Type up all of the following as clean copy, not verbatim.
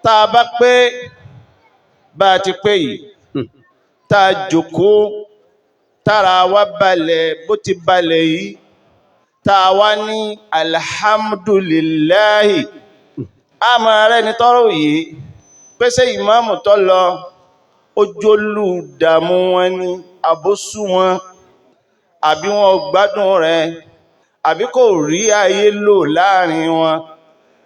Tá a bá pé bá a ti pé yìí, tá a jókòó, tára wa balẹ̀ bó ti balẹ̀ yìí, tá a wá ní alhamdulillahi, a máa rẹ́ni tọ́rọ yìí pèsè ìmáàmù tó lọ ojólùdàmú wọn ni, àbósú wọn, àbí wọn gbádùn rẹ̀, àbí kò rí ayé lò láàrin wọn.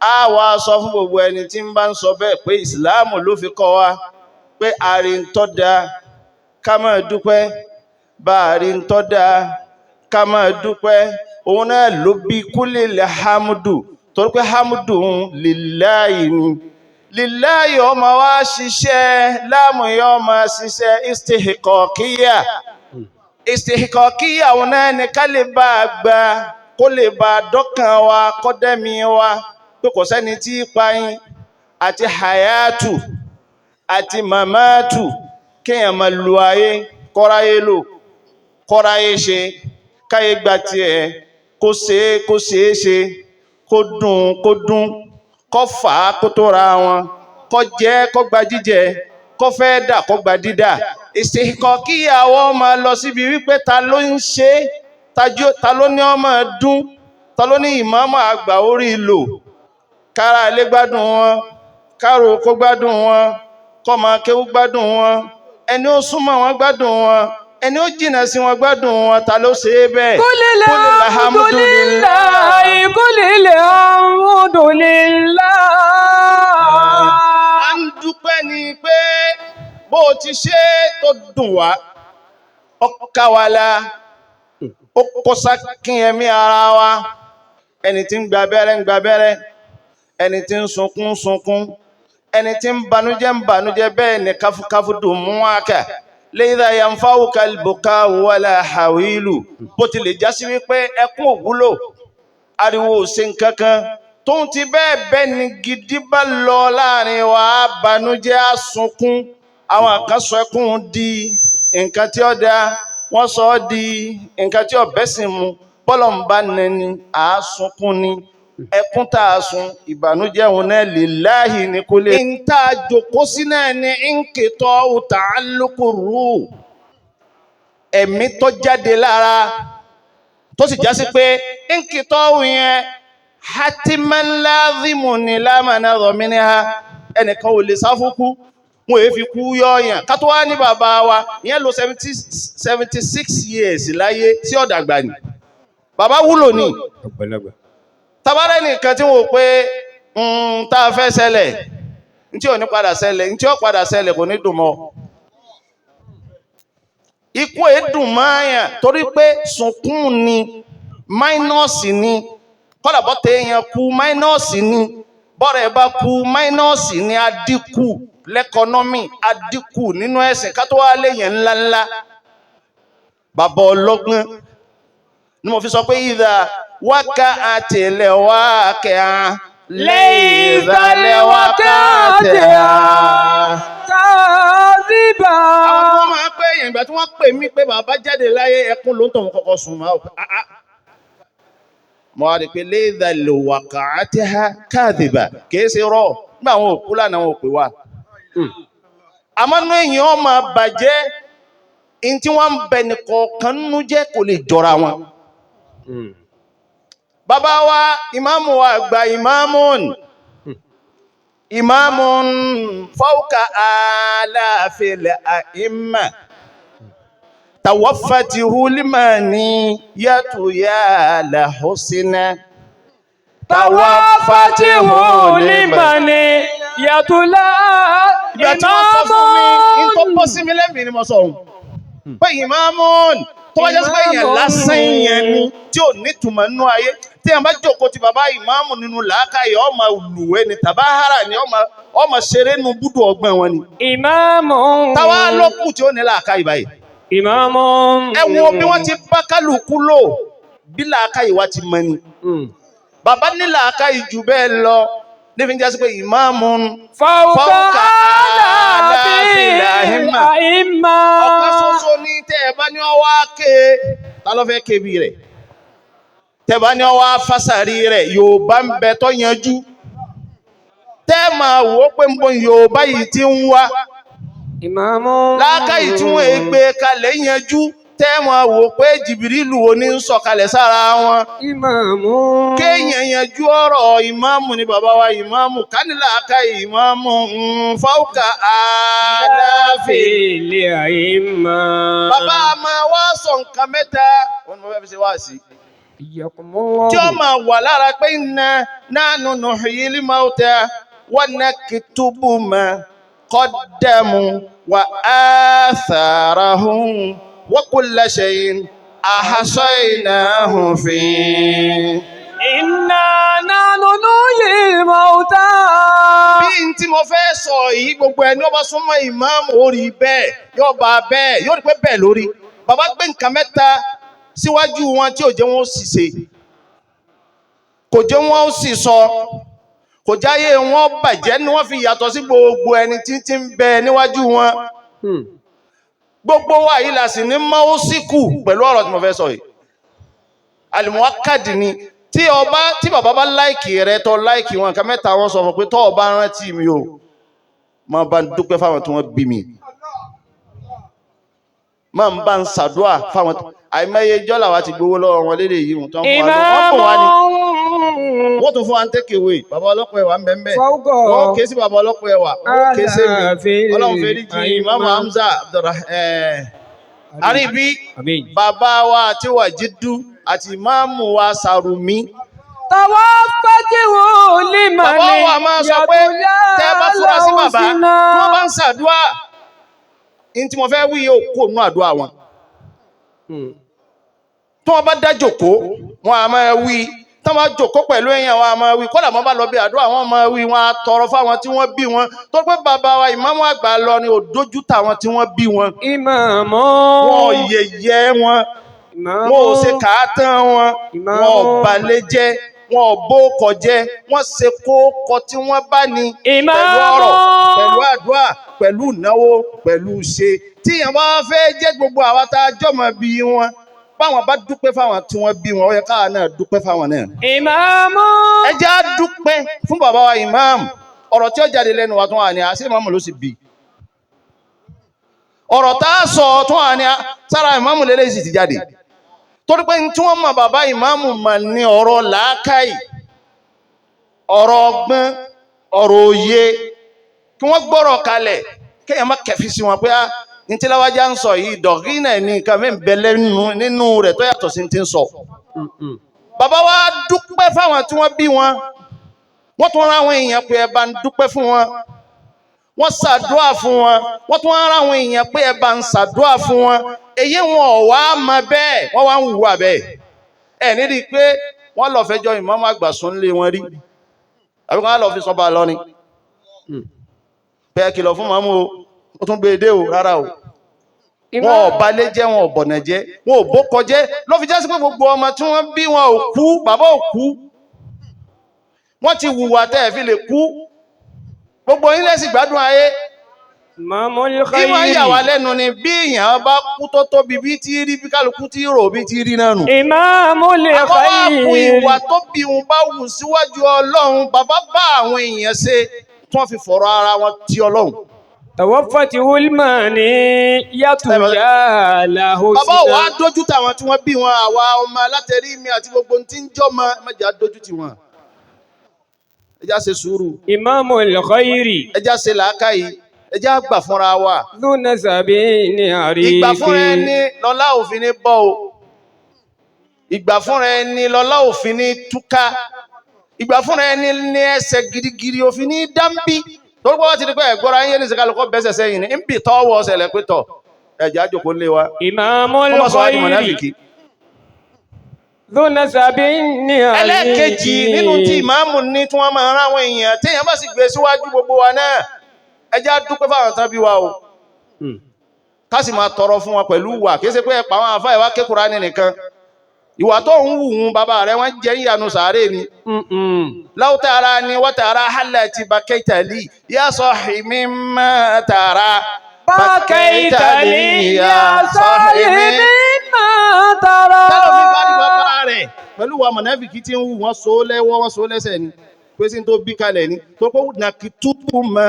A wá sọ fún gbogbo ẹni tí ń bá ń sọ bẹ́ẹ̀ pé ìsìláàmù ló fi kọ́ wa pé àríntọ́ da ká máa dúpẹ́, bá àríntọ́ da ká máa dúpẹ́. Òun náà ló bí kúlẹ̀ hamdu, torí pé hamdu ń lillahi ni. Lillahi ọmọ wa ṣiṣẹ́ láàmù yọ ọmọ ṣiṣẹ́ istihqaqiyya. Istihqaqiyya òun náà ni ká lè bá a gba, kó lè bá a dọ́kàn wa, kọ́dẹ́mi wa pé kò sẹ́ni tí í pa yín, àti hayatu àti mamatu, kéèyàn máa lu ayé, kọ́ráyé lò, kọ́ráyé ṣe, káyé gba tiẹ̀, kó ṣe é, kó ṣe é ṣe, kó dùn, kó dùn, kó fà á kó tó ra wọn, kó jẹ́ kó gba jíjẹ, kó fẹ́ dà kó gba dídà. Ìsìnkọ kíyàwó máa lọ síbi wípé ta ló ń ṣe, ta ló ní ọmọ dún, ta ló ní ìmáàmù àgbà orí lò, kára ilé gbádùn wọn, káàrò kó gbádùn wọn, kọ́mọ kéwú gbádùn wọn, ẹni ó súnmọ́ wọn gbádùn wọn, ẹni ó jìnà sí wọn gbádùn wọn, ta ló ṣe é bẹ́ẹ̀? Kúlìlẹ̀ alhamdulillahi, kúlìlẹ̀ alhamdulillah. A ń dúpẹ́ ni pé bó o ti ṣe tó dùn wá, ó ká wa la, ó kó sákínyẹmí ara wa. Ẹni tí ń gba abẹ́rẹ́ ń gba abẹ́rẹ́, ẹni tí ń sunkún sunkún, ẹni tí ń banújẹ́ ń banújẹ́, bẹ́ẹ̀ ni káfúkáfú dùn mú wá kà léyìí yanfáwùkà bùkà wàlà hàwílù. Bó ti lè já sí wípé ẹkún òwúlò, ariwo ò ṣe nǹkan kan, tóun ti bẹ́ẹ̀ bẹ́ẹ̀ ni gidi bá lọ láàrin wa, á banújẹ́, á sunkún. Àwọn kan sọ ẹkún di nǹkan tí ó da, wọ́n sọ ọ́ di nǹkan tí ọ̀bẹ sì mu. Bọ́lọ̀ ń bá nẹni à á sunkún ni, ẹkún tá a sun, ìbànújẹ́ òun náà lè láàyè ní kó lè. Ń tá a jòkó sí náà ni ń kètò ọ̀tà alukoro ẹ̀mí tó jáde lára, tó sì já sí pé ń kètò ọ̀hún yẹn hatimanláàzìmù ni lámàna rọ̀mìnira, ẹnìkan ò lè sá fún kú, wọn èé fi kú yọ̀ọ̀yàn. Ká tó wá ní bàbá wa ìyẹn lo 76 years láyé tí ọ̀dàgbà ni bàbá wúlò ní. Àgbàlagbà. Tabarẹ́ nìkan tí wọ́n pé tá a fẹ́ ṣẹlẹ̀ ntí ò ní padà ṣẹlẹ̀, ntí ó padà ṣẹlẹ̀ kò ní dùn mọ́. Ikú èédùn máa torí pé sunkún ni, minus ni. Kọ́dà bọ́tẹ̀ èèyàn kú, minus ni. Bọ́rẹ̀ bá kú, minus ni, adínkù l'economy, adínkù nínú ẹ̀sìn, ká tó wá léèyàn ńláńlá, bàbá ọlọ́gbọ́n ni. Mo fi sọ pé ìdá wákà àtìlẹ̀ wákẹ́ á ليس لوقعتها كاذبة. Àwọn tí wọ́n máa ń pè èèyàn, ìgbà tí wọ́n pè mí pé bàbá jáde láyé, ẹkún ló ń tọ̀, wọ́n kọ́kọ́ sùn máa pé ah ah, mo wá rí i pé léèdà lè wàkà àti ha káàdìbà kìí ṣe rọ nígbà àwọn òkú lánàá wọn ò pè wá. Àmọ́ inú èèyàn máa bàjẹ́ in tí wọ́n ń bẹ nìkọ̀ọ̀kan nínú jẹ́ kò lè jọra wọn. Bàbá wa ìmáàmù wa àgbà, ìmáàmùn ìmáàmùn fawqa aláàfin àìmà tawaffatihu limaniyatu ya la husna. Tawaffatihu limaniyatu la. Ìgbà tí wọ́n sọ fún mi in tó bọ́ sí mi lẹ́mìí ni mo sọ òun pé ìmáàmùn tó bá jẹ́ sí pé èèyàn lásán yẹn ni tí ò nítumọ̀ nínú ayé, tí èèyàn bá jókòó ti bàbá ìmáàmù nínú làákàyè, ọmọ lùwẹ́ ni, tàbáhárà ni, ọmọ ṣeré nu búdù ọgbọ́n wọn ni. Ìmáàmù. Táwa ló kù tí ó ní làákàyè báyìí? Ìmáàmù. Ẹ wo bí wọ́n ti bá kálukú lò, bí làákàyè wa ti mọ ni. Bàbá ní làákàyè jù bẹ́ẹ̀ lọ nífi ń jásí pé ìmáàmù fawqa fawqa aláàfin àìmà. àìmà. Ọ̀kan ṣoṣo ní tẹ́ ẹ bá ní ọwọ́ ké, ta ló fẹ́ kébi rẹ̀? Tẹ́ ẹ bá ní ọwọ́ afásàrí rẹ̀, Yorùbá ń bẹ tó yanjú. Tẹ́ máa wò ó pé ń bọ Yorùbá yìí ti ń wá. Ìmáàmù. Làákàyè tí wọ́n gbé kalẹ̀ yanjú, tẹ́ máa wò ó pé Jìbìrìlù wo ní ń sọ̀kalẹ̀ sára wọn. Ìmáàmù. Kéèyàn yanjú ọ̀rọ̀ ìmáàmù ni bàbá wa ìmáàmù kánìlàákàyè ìmáàmù fáwùkà àdáfẹ́. Ilé àìmá. Bàbá máa wá sọ nǹkan mẹ́ta, òun ni mo fẹ́ fi ṣe wá sí. Ìyàkùnmọ́lọ́wọ́. Tí ó máa wà lára pé inna nahnu nuhyil mauta wa naktubu ma qaddamu wa atharahum wa kulla shay'in ahsaynahu fi. Inna nahnu nuhyil mauta. Bí n tí mo fẹ́ sọ yìí, gbogbo ẹni ó bá súnmọ́ ìmáàmù ó rí bẹ́ẹ̀, yóò bá bẹ́ẹ̀, yóò rí pé bẹ́ẹ̀ lórí. Bàbá gbé nǹkan mẹ́ta síwájú wọn tí ò jẹ́ wọn ó sì ṣe, kò jẹ́ wọn ó sì sọ, kò jáyé wọn bàjẹ́ ni wọ́n fi yàtọ̀ sí gbogbo ẹni tí tí ń bẹ níwájú wọn. Gbogbo wa yìí la sì ní mọ́ọ́síkù pẹ̀lú ọ̀rọ̀ tí mo fẹ́ sọ yìí. Àlùmọ́kàdì ni tí ọba tí bàbá bá láìkì rẹ tó láìkì wọn, nǹkan mẹ́ta wọn sọ fún pé tọ́ ọba rántí mi o, máa bá ń dúpẹ́ fáwọn tí wọ́n bí mi, máa ń bá ń ṣàdúà fáwọn àìmọye jọ́là wa ti gbowó lọ́wọ́ wọn lédè yìí wọn tó ń fún wa lọ wọ́n bọ̀ wá ní Ìmáàmù. wọ́n tún fún wa ń take away. Bàbá ọlọ́pàá ẹ̀wà ń bẹ̀ ń bẹ̀, Fọ́gọ̀. wọ́n ké sí bàbá ọlọ́pàá ẹ̀wà, wọ́n ké sí mi. Aláàfin Ọlọ́run fèrè jì Ìmáàmù Hamza Abdulrahman Àríbí, Àmín. bàbá wa àti Wàjídú àti ìmáàmù wa Sàrùmí. Tawaffatihu liman Bàbá wa máa sọ pé tẹ́ bá fura sí bàbá tí wọ́n bá ń ṣàdúà, ní tí mo fẹ́ wí yóò kó nú àdúrà wọn. Tí wọ́n bá dá jòkó, wọn a máa wí. Tí wọ́n bá jòkó pẹ̀lú èèyàn, wọn a máa wí. Kódà wọ́n bá lọ bí àdúrà, wọn máa wí, wọn a tọrọ fáwọn tí wọ́n bí wọn. Tó pé bàbá wa ìmáàmù àgbà lọ ni ò dójú tàwọn tí wọ́n bí wọn. Ìmáàmù. Wọn ò yẹ̀yẹ́ wọn, Ìmáàmù. wọn ò ṣe kàátán wọn, Ìmáàmù. wọn ò balẹ̀ jẹ́, wọn ò bókọ jẹ́, wọ́n ṣe kókọ tí wọ́n bá ní pẹ̀lú ọ̀rọ̀, pẹ̀lú àdúrà, pẹ̀lú ìnáwó, pẹ̀lú ṣe. Tí èèyàn bá fẹ́ jẹ́ gbogbo àwa tá a jọmọ bí wọn, báwọn bá dúpẹ́ fáwọn tí wọ́n bí wọn, ó yẹ káwa náà dúpẹ́ fáwọn náà. Ìmáàmù. Ẹ jẹ́ á dúpẹ́ fún bàbá wa ìmáàmù. Ọ̀rọ̀ tí ó jáde lẹ́nu wa tún wà ní àṣẹ ìmáàmù ló sì bí. Ọ̀rọ̀ tá a sọ tún wà ní sára ìmáàmù lélẹ́yìí sì ti jáde. Torí pé tí wọ́n mọ̀ bàbá ìmáàmù mọ̀ ní ọ̀rọ̀ làákàyè, ọ̀rọ̀ ọgbọ́n, ọ̀rọ̀ òye, kí wọ́n gbọ́rọ̀ kalẹ̀ kéèyàn má kẹfí sí wọn pé á ní tí láwájá ń sọ yìí dọ̀gínà ní nǹkan mi ń bẹ lẹ́nu nínú rẹ̀ tó yàtọ̀ sí ti ń sọ. Bàbá wa dúpẹ́ fáwọn tí wọ́n bí wọn, wọ́n tún rán àwọn èèyàn pé ẹ bá ń dúpẹ́ fún wọn, wọ́n ṣàdúà fún wọn, wọ́n tún rán àwọn èèyàn pé ẹ bá ń ṣàdúà fún wọn. Èyí wọn ò wá mọ bẹ́ẹ̀, wọ́n wá ń hùwà bẹ́ẹ̀. Ẹ nídìí pé wọ́n lọ fẹjọ́ ìmáàmù àgbà sùn lé wọn rí, àbí wọ́n lọ fi sọba lọ ni pé ẹ kìlọ̀ fún màmú o, ó tún gbé e dé o, rárá o. Wọn ò balẹ̀ jẹ́, wọn ò bọ̀nà jẹ́, wọn ò bókọ jẹ́. Ló fi jásí pé gbogbo ọmọ tí wọ́n bí wọn ò kú, bàbá ò kú, wọ́n ti hùwà tẹ́ ẹ̀ fi lè kú. Gbogbo yín lẹ́sìn gbádùn ayé. Ìmáàmul Ìmọ̀ ń yà wá khayri. lẹ́nu ni bí èèyàn bá kú tó tóbi bí tí rí, bí kálukú tí rò bí tí rí náà nù. Ìmáàmul Àmọ́ wá kú khayri. ìwà tó bí òun bá wù síwájú Ọlọ́run, bàbá bá àwọn èèyàn ṣe tí wọ́n fi fọ̀rọ̀ ara wọn ti Ọlọ́run. Tawaffatihu limaniyatu ya lahu Bàbá wa dójú tàwọn tí wọ́n bí wọn, àwa ọmọ alátẹ̀rí mi àti gbogbo ohun tí ń jọ́mọ, ẹ má jẹ́ á dójú tì wọ́n. Ẹ já ṣe sùúrù, Ìmáàmul khayri. ẹ já ṣe làákàyè, ẹ já gbà fúnra wa. Dhu nasabin ariki. Ìgbà fúnra ẹni lọ́lá òfin ní bọ́ o. Ìgbà fúnra ẹni lọ́lá òfin ní túká. Ìgbà fúnra ẹni ní ẹsẹ̀ girigiri òfin ní dáńbí. Torí pé wọ́n ti di pé ẹ̀gbọ́ra yín ní ìsìnkálukọ́ bẹ́sẹ̀ sẹ́yìn ní ń bì tọ́wọ́ ọ̀sẹ̀ lẹ́ pé tọ̀. Ẹ̀jẹ̀ àjòkó lé wa. Ìmáàmul Wọ́n bá sọ wá di khayri. mọ̀nàfìkì. Dhu nasabin ariki. Ẹlẹ́ẹ̀kejì nínú tí ìmáàmù ní tí wọ́n máa ń ráwọn èèyàn téèyàn bá sì gbé síwájú gbogbo wa náà, ẹ jẹ́ á dúpẹ́ fáwọn tán bí wa o, ká sì máa tọrọ fún wọn pẹ̀lú wà. Kìí ṣe pé ẹ pa àwọn àfáà ìwà kékùrá ní nìkan. Ìwà tó ń wù ú bàbá rẹ wọ́n jẹ́ ìyanu sàárè ni. Law tarani wa tara halati bakaitali ya sahibi ma tara Bakaitali ya sahibi ma tara. Tẹ́lọ̀ fi bá ní bàbá rẹ̀ pẹ̀lú wa mọ̀nàfíkì tí ń wù wọ́n so lẹ́wọ́, wọ́n so lẹ́sẹ̀ ni. Pé sí tó bí kalẹ̀ ni tó pé nàkìtúbù mọ́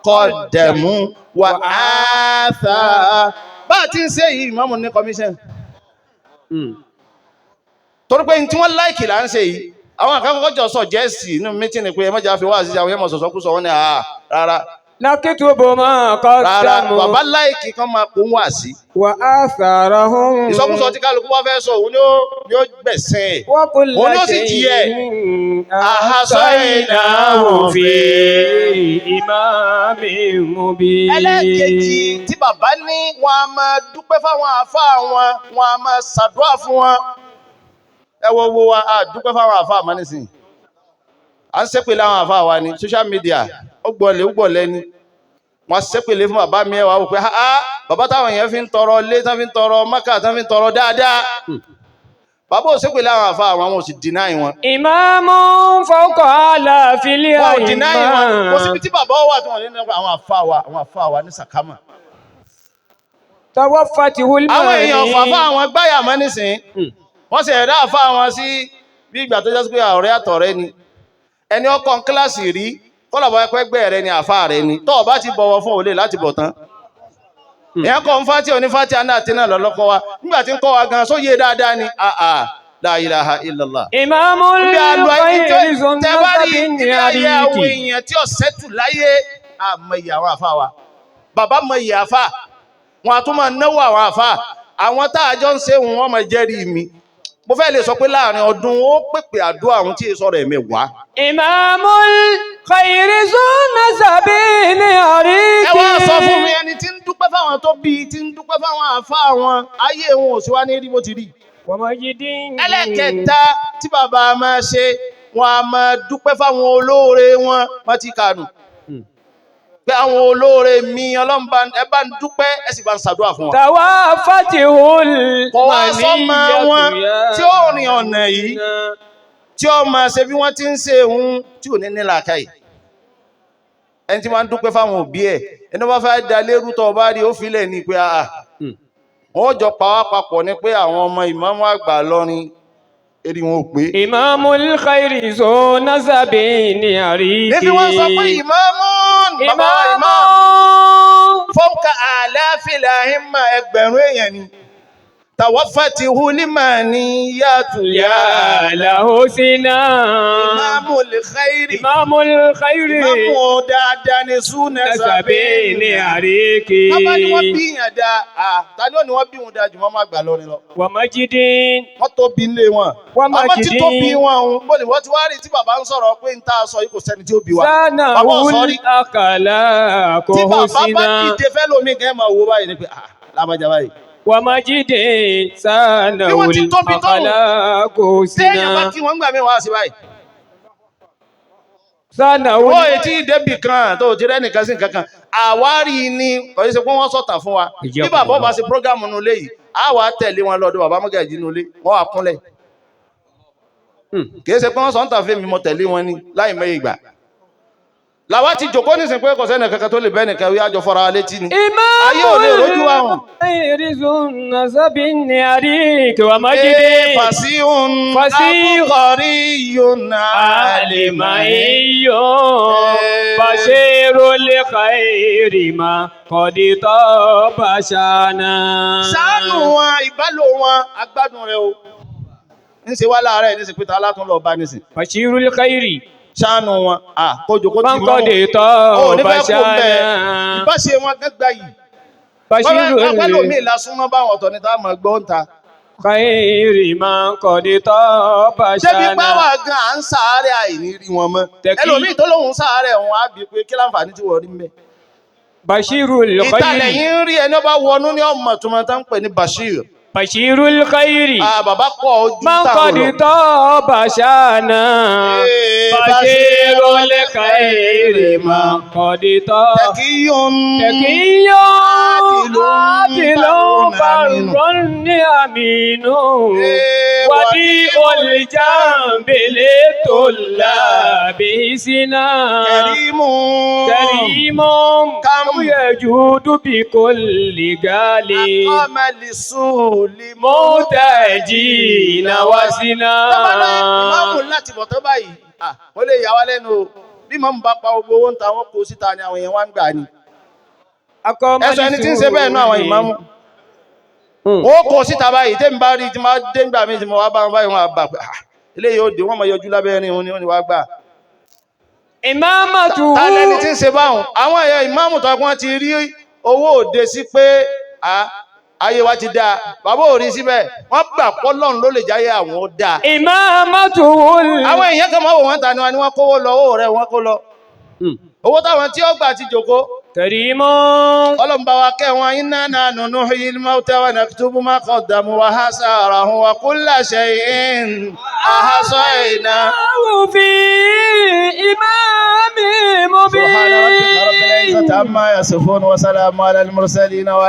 kọ́dẹ̀mú wà á fà á. Bá a ti ń ṣe yìí, ìmáàmù ní commission. Torí pé tí wọ́n láìkì là ń ṣe yìí. Àwọn akẹ́kọ̀ọ́ jọ sọ jẹ́sì nínú mítìnì pé ẹ mọ́jà fi wá àṣìṣe àwọn ẹ̀mọ̀ sọ̀sọ́ kú sọ wọ́n ní àá rárá. نكتب ما Rárá, قدموا bàbá láìkì kan máa kó wá sí. وآثارهم Ìsọkúsọ tí kálukú wá fẹ́ sọ òun ni ó gbẹ̀sìn ẹ̀. وكل Òun ni ó sì jìyẹ. شيء أحصيناه أحصيناه في إمام مبين. Ẹlẹ́ẹ̀kejì tí bàbá ní, wọn a máa dúpẹ́ fáwọn àáfàá wọn, wọn a máa ṣàdúrà fún wọn. Ẹ wo wo wa, a dúpẹ́ fáwọn àáfàá mọ́ nísìnyí. À ń ṣépè láwọn àáfàá wa ní social media, ó gbọ́lẹ̀ ó gbọ́lẹ̀ ni. Wọ́n ṣépè lé fún bàbá mi, ẹ̀ wá wò pé ha bàbá táwọn èèyàn fi ń tọrọ lé, tán fi ń tọrọ Mákà, tán fi ń tọrọ dáadáa. Bàbá ò ṣépè láwọn àáfàá wọn, wọn ò sì deny wọn. إمام فوق آلاف Wọn ò deny wọn. Kò síbi الأئمة tí bàbá wà tí wọ́n ní nípa àwọn àáfàá wa, àwọn àáfàá wa ní sàkámà. توفته Àwọn èèyàn المنية. fàfà àwọn gbáyà mọ́ nísìn. Wọ́n sì ẹ̀dá àfà wọn sí bí ìgbà tó jẹ́ sí pé ọ̀rẹ́ àtọ̀rẹ́ ni. Ẹni ọkọ̀ kíláàsì rí kọ́lọ̀bọ̀ ẹgbẹ́ rẹ ni àfà rẹ ni. Tọ́ ọ bá ti bọ̀wọ̀ fún òlé láti bọ̀ tán. Èèyàn kọ́ ń fátí onífátí aná àti náà lọ́lọ́kọ́ wa nígbà tí ń kọ́ wa gan sóyè dáadáa ni. Àà, la ilaha illallah. إمام Ibi àlọ́ ayé tó الخير ذو tẹ bá rí النسب ibi ayé àwọn العريق. èèyàn tí ọ̀sẹ́tù láyé, àmọ́ ìyà àwọn àfà wa. Bàbá mọ ìyà àfà, wọn a tún máa náwó àwọn àfà. Àwọn tá a jọ ń ṣe wọn máa jẹ́rìí mi. Mo fẹ́ lè sọ pé láàrin ọdún ó pèpè àdúrà àwọn tí èso rẹ̀ mẹ́wàá. إمام الخير ذو النسب العريق. Ẹ wá sọ fún mi, ẹni tí ń dúpẹ́ fáwọn tó bí, tí ń dúpẹ́ fáwọn àfà wọn, ayé wọn ò sí wá ní rí bó ti rí. ومجد. Ẹlẹ́kẹta tí bàbá máa ṣe, wọn a máa dúpẹ́ fáwọn olóore wọn. Wọ́n ti kànú pé àwọn olóore mi, Ọlọ́run ẹ bá ń dúpẹ́, ẹ sì bá ń ṣàdúrà fún wọn. توافته Kò wá sọ́mọ wọn المنية. tí ó rìn ọ̀nà yìí tí ó máa ṣe bí wọ́n ti ń ṣe òun tí ò ní ní làákàyè. Ẹni tí wọ́n ń dúpẹ́ fáwọn òbí ẹ̀, ẹni wọ́n fẹ́ da lérú tó bá rí ó filẹ̀ ní pé àà wọ́n jọ pa wá papọ̀ ní pé àwọn ọmọ ìmáàmù àgbà lọ́rin eré wọn ò pé. إمام الخير ذو نسب عريق. Níbi wọ́n sọ pé ìmáàmù bàbá wa إمام ìmáàmù fọ́nkà àláfíà ìmọ̀ ẹgbẹ̀rún èèyàn ni tàwọ́fà ti húlímà ní yàtù yá. يا له سنا. Ìmáàmù lè khairi. إمام الخير Ìmáàmù dáadáa ni súnà نسب sàbẹ̀. عريق. Bàbá ni wọ́n bí yàn dáa, ta ni ó ní wọ́n bí wọn dáa jù mọ́ máa gbà lọ́rin lọ. ومجد. Wọ́n tó bí ilé wọn. Wọ́n máa Àmọ́ tí jìdí. tó bí wọn òun, bó ni wọ́n ti wá rí tí bàbá ń sọ̀rọ̀ pé ń tá a sọ yìí, kò sẹ́ni tí ó bí wa. سنه Bàbá ò sọ rí. الأخلاق Tí bàbá bá حسنا. dìde fẹ́ lómi kẹ́ máa wo báyìí ni pé ah lábàjá báyìí. ومجد سنه Bí wọ́n ti tóbi tó. الأخلاق Téèyàn bá حسنا. kí wọ́n gbà mí wá sí báyìí. سنه Ó etí débì kan tó ti rẹ́ nìkan sí nǹkan kan. Àwárí ni kò ṣe pé wọ́n sọ̀tà fún wa. Bí bàbá ọba ṣe prógámù nulẹ̀ yìí, á wàá tẹ̀lé wọn lọ́dọ̀ bàbá mọ́gàjì nulẹ̀, wọ́n wà kúnlẹ̀. Kì í ṣe pé wọ́n sọ ń tàn fún mi, mo tẹ̀lé wọn ni láì mọ ìgbà. Làwa ti jòkó nísìn pé kò sẹ́nì kankan tó lè bẹ́ẹ̀ nìkan wí, àjọ fọ́ra wa létí ni. إمام Ayé ò lè rójú wa hàn. الخير ذو النسب العريق ومجد. Ee, Fasihun Fasihun. abqariyun عالمي بشير الخير ما قد طاب شانا. Ṣàánú wọn, ìbálò wọn, agbádùn rẹ o. Ń ṣe wá láàárẹ̀ ní ṣe pété alátún lọ bá nísìn. بشير الخير Ṣàánú wọn, à kójò kó من ti قد mọ́. Ó ní طاب fẹ́ kó bẹ́ẹ̀. شانا. Ìbáṣe wọn gẹ́gbà yìí. بشير Bọ́lá lómi ìlàsúnmọ́ báwọn ọ̀tọ̀ ní táwọn máa gbọ́ ń ta. الخير من قد طاب Débi شانا. páwà gan à ń sàárẹ̀ àìní rí wọn mọ́. Tẹ̀kí. Ẹlòmíì tó lóun sàárẹ̀ òun á bí pé kí láǹfààní tí wọ́n rí mẹ́. بشير Ìtàlẹ̀ الخير yìí ń rí ẹni ọba wọnú ní ọmọ tó máa tán pè ní Bashir. بشير الخير Ah, bàbá kọ́ ojú من táwọn قد lọ. طاب شانا. Ee, بشير الخير من قد طاب. Tẹ̀kíyùn. تقي عادل عادل بر بر أمين إيه، وديع الجنب للطلاب سنا. Kẹ̀rímù. كريم. كريم كم يجود بكل غالي Akọ́mẹ́lì متجين وزنا. Tọ́bálá ìmáàmù láti bọ̀ tó báyìí, ó lè yà wá lẹ́nu o. Bí màmú bá pa gbogbo owó ń ta wọ́n kó síta ni àwọn èèyàn wá ń gbà ni. Ẹ̀sọ́ ẹni tí ń ṣe bẹ́ẹ̀ náà àwọn ìmáàmù. Ó kó síta báyìí, tẹ́mi bá rí tí máa dé ńgbà mí tí mo wá bá wọn báyìí wọn àbà pé eléyìí ó dé wọ́n máa yọjú lábẹ́ ẹni òun ni wọ́n ni wá gbà. Ìmáàmàtù. Ta lẹni tí ń ṣe báwọn? Àwọn ẹ̀yà ìmáàmù tó wọ́n ti rí owó òde sí pé ayé wa ti dáa, bàbá ò rí síbẹ̀, wọ́n gbà pọ́lọ́run ló lè jáyé àwọn ó dáa. Ìmáàmàtù. Àwọn èèyàn kan máa wò wọ́n ta ni wọ́n ni wọ́n kówó lọ, owó rẹ̀ wọ́n kó lọ. Owó táwọn tí ó gbà ti jòkó. Kẹrìmọ́. Ọlọ́run bá wa kẹ́ wọn, inna nahnu nuhyil mauta wa naktubu ma qaddamu wa atharahum wa kulla shay'in ahsaynahu Fi ìmáàmì mubin. Subhana rabbika rabbil izzati amma yasifun wa salamun ala al-mursalin wa